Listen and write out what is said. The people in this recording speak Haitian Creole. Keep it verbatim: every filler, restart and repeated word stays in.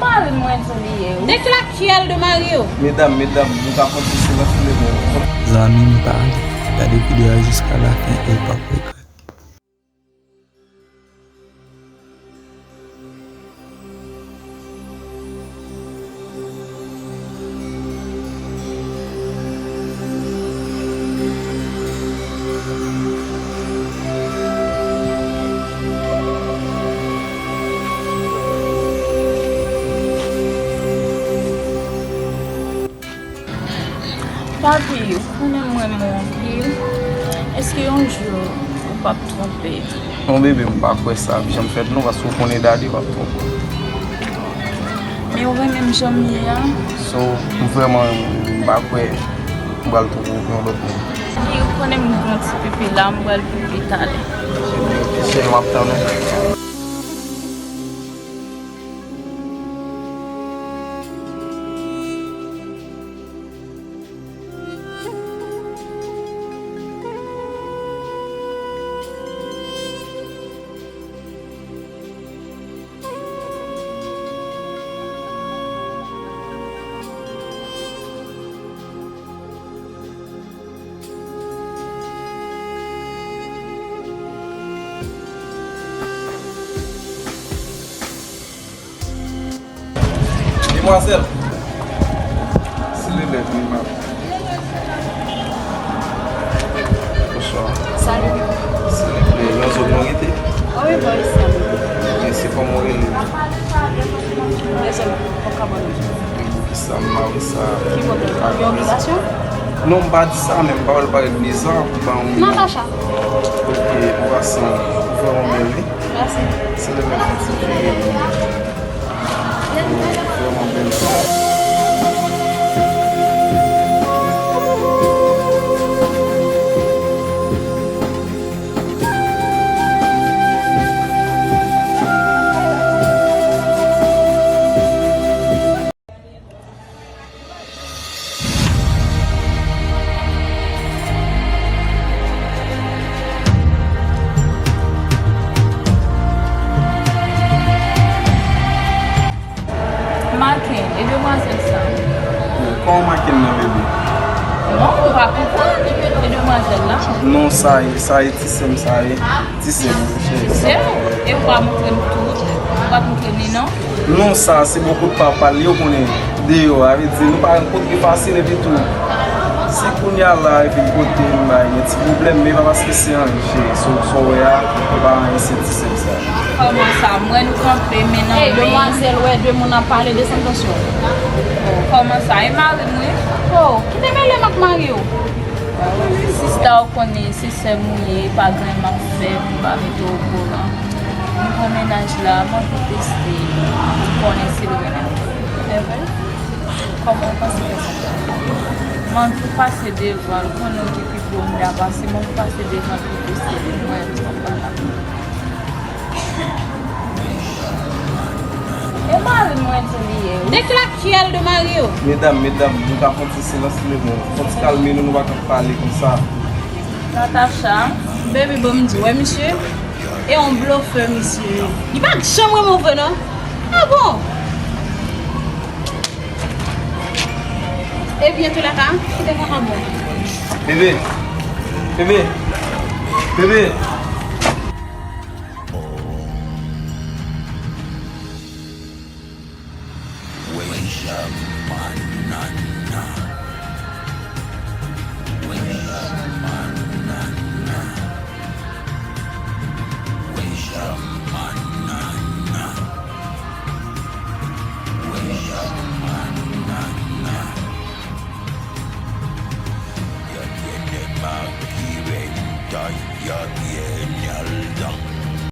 Mari mwen di li ye wi. Deklare ki al de mari yo. Medam, medam, nou ka pran ti silans tou le bon. Zanmi m, pale. Gade videyo a jiska lafen e w p ap regrèt. Papi, ou konnen m renmen w anpil. Èske yon jou ou p ap twonpe? Non, bebe, m pa kwè sa ap janm fèt non, paske ou konnen Dadi p ap twonpe w. Men ou renmen m jan m ye a? So, m vrèman renmen w, m pa kwè m pral twonpe w pou yon lòt moun. Papi, ou konnen m gen yon ti pipi la, m pral pipi talè. Ebyen, oke, cheri, m ap tann ou. Demwazèl, silvouplè, vin la. Bonswa. Salut. Silvouplè, yon zòn nou rete? Wi, bò isi a. Mèsi, kòman w rele? Dezòd, pa ka ban nou. Sa m mare sa. Ki pwoblèm? Gen obligasyon? Non, m pa di sa, men m pa wè l parèt bizar pou ban yon... Natacha. Oke, m pa san ou vrèman bèl, wi. Mèsi. Se le mèt ki di. Ou vrèman bèl. Maken, e demwazèl sa? Kòman Maken nan, bebe? Non, m pa konprann. E demwazèl la? Non, sa ye, sa ye ti sè m, sa ye. Ti sè m, cheri. Ti sè? E ou pa montre m tout? Ou pa montre m li non? Non, sa se bon kout pa pal, yo konnen deyò a, vle di, nou pa rankontre fasil, epi tou, si kounye a la, epi kote m bay, gen ti pwoblèm, men pa paske se anyen, cheri, sa w, sa w wè a, e pa anyen, se ti sè m sa. Kòman sa? M wè nou kanpe, men nan men. Ey, demwazèl, wè de moun ap pale, desann tansyon w. Kòman sa? E mari m wi. Oh, kite mele m ak mari w. Sista, ou konnen, se sè m ou ye, pa gen anyen m ap fè pou m pa mete w okoran. M pran mennaj la, m anvi teste l, pou m konnen si l renmen m. Evre? Kòman w panse fè sa? M anvi pase devan l, konnen w gen pi gwo mouda pase m, m anvi pase devan l pou teste l, m wè si w ap ba l la. E mari mwen di li ye wi. Deklare ki al de mari yo. Medam, medam, nou ka fè yon ti silans tou le bon. Fò n ti kalme nou, nou pa ka pale konsa. Natacha, baby, bon, m di w, wè misye, e yon blofè misye ye. Li pa t janm renmen w vre non. Ah bon? Ebyen, toulèka, kite kaka bon. Bebe, bebe, bebe. Weisha Manana.